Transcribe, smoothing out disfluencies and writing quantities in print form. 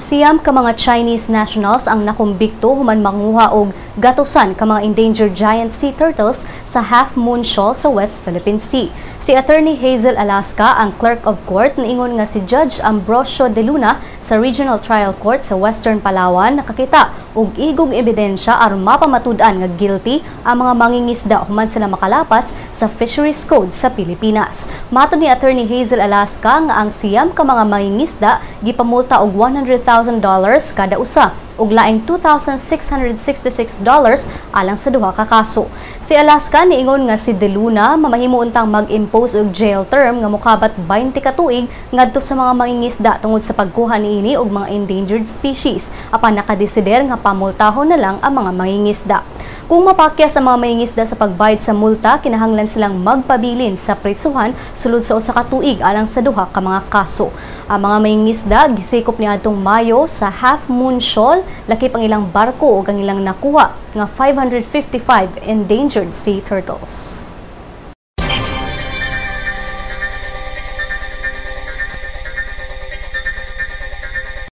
9 ka mga Chinese nationals ang nakumbikto human manguha og gatusan ka mga endangered giant sea turtles sa Half Moon Shoal sa West Philippine Sea. Si Attorney Hazel Alaska, ang clerk of court, niingon nga si Judge Ambrosio De Luna sa Regional Trial Court sa Western Palawan nakakita og igong ebidensya aron mapamatud-an nga guilty ang mga mangingisda human sila makalapas sa Fisheries Code sa Pilipinas. Matod ni Attorney Hazel Alaska nga ang 9 ka mga mangingisda gipamulta og $100,000 kada usa ug laing $2,666 alang sa duha ka kaso. Si Alaska niingon nga si De Luna mamahimo untang mag-impose og jail term nga mokabat 20 ka tuig ngadto sa mga mangingisda tungod sa pagkuha niini og mga endangered species, apan nakadesider nga pamultahon na lang ang mga mangingisda. Kung mapakyas ang mga mangingisda sa pagbayad sa multa, kinahanglan silang magpabilin sa prisuhan sulod sa 1 ka tuig alang sa duha ka mga kaso. Ang mga mangingisda gisikop niadtong Mayo sa Half Moon Shoal lakip ang ilang barko ug ang ilang nakuha nga 555 endangered sea turtles.